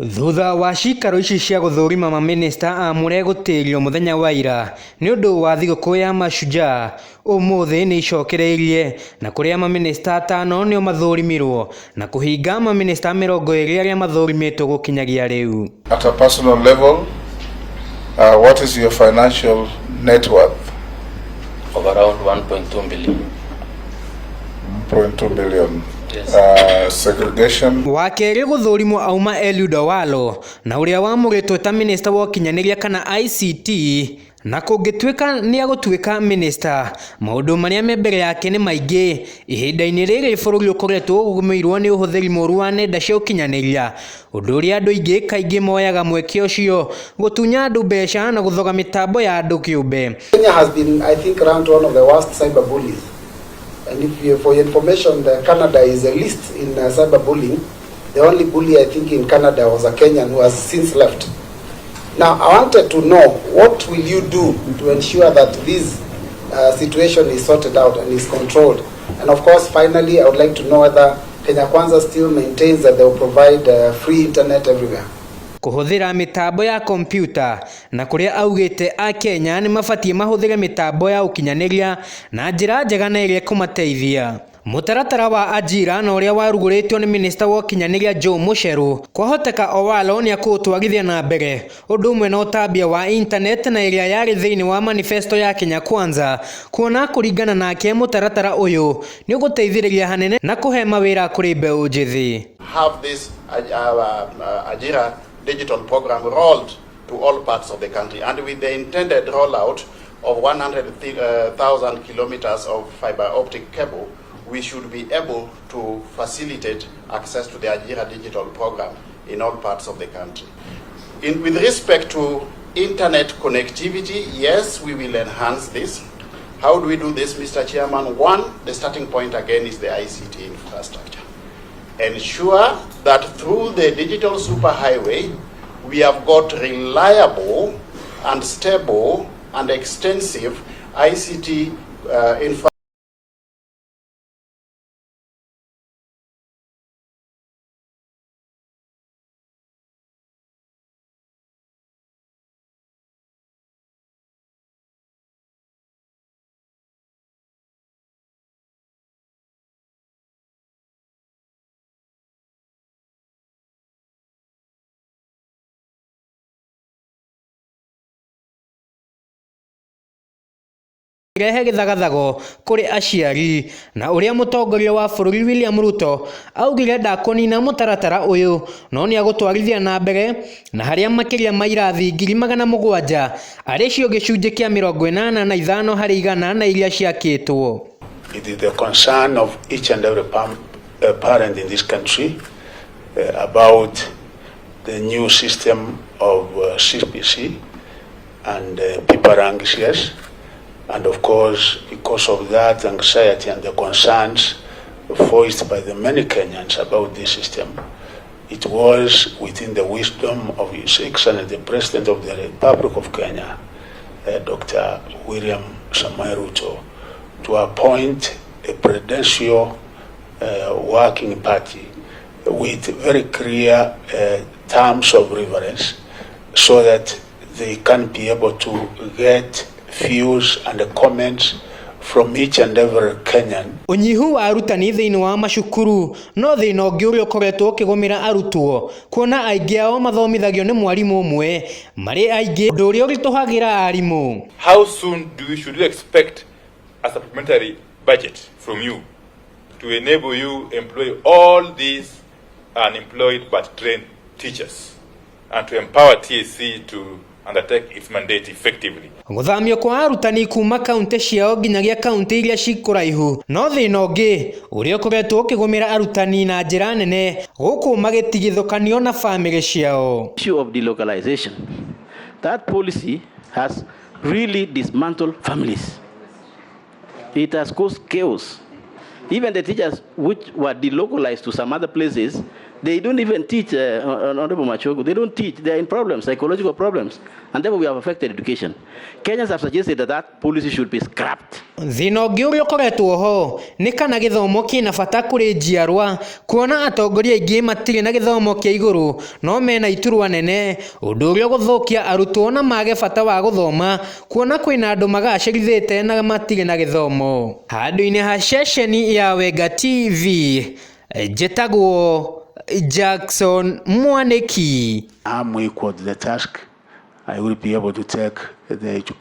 Thutha wa cikaro ici cia gũthũrima mamĩnĩsta amũre gũtĩrio mũthenya wa ira nĩ ũndũ wa thigũkũ ya Mashujaa, ũmũthĩ nĩ icokereirie na kũrĩa mamĩnĩsta atano nĩo mathũrimirwo na kũhinga mamĩnĩsta 20 arĩa mathũrimĩtwo gũkinyagia rĩu. At a personal level, what is your financial net worth? Of around 1.2 billion. 1.2 billion. Yes. Segregation. Wa kerĩ gũthũrimwo auma Eliud Owalo na ũrĩa wamũrĩtwo ta minista wa ũkinyanĩria kana ICT, na kũngĩtuĩka nĩ agũtuĩka minista, maũndũ marĩa me mbere yake nĩ maingĩ ihinda-inĩ rĩrĩ bũrũri ũkoretwo ũgũmĩirwo nĩ ũhũthĩri mũru wa nenda cia ũkinyanĩria, ũndũ ũrĩa andũ aingĩ kaingĩ moyaga mweke ũcio gũtunya andũ mbeca na gũthoga mĩtambo ya andũ kĩũmbe. Kenya has been, I think, ranked one of the worst cyber bullies. And if you, for your information, Canada is the least in cyberbullying. The only bully, I think, in Canada was a Kenyan who has since left. Now, I wanted to know, what will you do to ensure that this situation is sorted out and is controlled? And of course, finally, I would like to know whether Kenya Kwanza still maintains that they will provide free internet everywhere. Kũhũthĩra mĩtambo ya kompyuta na kũrĩa augĩte Akenya nĩ mabatiĩ mahũthĩre mĩtambo ya ũkinyanĩria na njĩra njega na ĩrĩa ĩkũmateithia. Mũtaratara wa Ajira na ũrĩa warugũrĩtio nĩ minista wa ũkinyanĩria Joe Mucheru, kwahoteka Owalo nĩ akũũtwarithia na mbere ũndũ ũmwe na ũtambia wa internet na ĩrĩa yarĩ thĩinĩ wa manifesto ya Kenya Kwanza, kuona kũringana nake mũtaratara ũyũ nĩ ũgũteithĩrĩria hanene na kũhe mawĩra kũrĩ mbeũ njĩthĩ. Have this Ajira digital program rolled to all parts of the country, and with the intended rollout of 100,000 kilometers of fiber optic cable, we should be able to facilitate access to the Ajira digital program in all parts of the country. With respect to internet connectivity, yes, we will enhance this. How do we do this, Mr. Chairman? One, the starting point again is the ICT infrastructure. Ensure that through the digital superhighway, we have got reliable and stable and extensive ICT infrastructure. Rehe gĩthagathago kũrĩ aciari na ũrĩa mũtongoria wa bũrũri William Ruto augire ndakũnina mũtaratara ũyũ no nĩ agũtwarithia na mbere na harĩa makĩria ma irathi 700,000 arĩ cio gĩcunjĩ kĩa 85 harĩ igana na iria ciakĩtwo. It is the concern of each and every parent in this country about the new system of CBC and people are anxious. And of course, because of that anxiety and the concerns voiced by the many Kenyans about this system, it was within the wisdom of His Excellency the President of the Republic of Kenya, Dr. William Samoei Ruto, to appoint a presidential working party with very clear terms of reference so that they can be able to get views and the comments from each and every Kenyan. Ũnyihu wa arutani thĩinĩ wa macukuru no thĩna ũngĩ ũrĩa ũkoretwo ũkĩgũmĩra arutwo, kuona aingĩ ao mathomithagio nĩ mwarimũ ũmwe marĩ aingĩ, ũndũ ũrĩa ũritũhagĩra arimũ. How soon should we expect a supplementary budget from you to enable you employ all these unemployed but trained teachers and to empower TSC to undertake its mandate effectively? Gũthamio kwa arutani kuma kaunti ciao nginyagia kaunti iria cikũraihu no thĩna ũngĩ ũrĩa ũkoretwo ũkĩgũmĩra arutani na njĩra nene gũkũ magĩtigithũkanio na bamĩrĩ ciao. Issue of delocalization, that policy has really dismantled families. It has caused chaos. Even the teachers which were delocalized to some other places, they don't even teach, Honorable Machogu, they don't teach. They are in problems, psychological problems. And therefore we have affected education. Kenyans have suggested that that policy should be scrapped. Thĩna ũngĩ ũrĩa ũkoretwo ho nĩ kana gĩthomo kĩna bata kũrĩ njiarwa kuona atongoria aingĩ matirĩ na gĩthomo kĩa igũrũ no mena iturwa nene ũndũ ũrĩa ũgũthũkia arutwo na mage bata wa gũthoma kuona kwĩna andũ magacĩrithĩte na matirĩ na gĩthomo. Handũ-inĩ ha ceceni ya Wenga TV njĩtagwo Jackson Mwanĩki. I'm equal to the task. I will be able to take the education.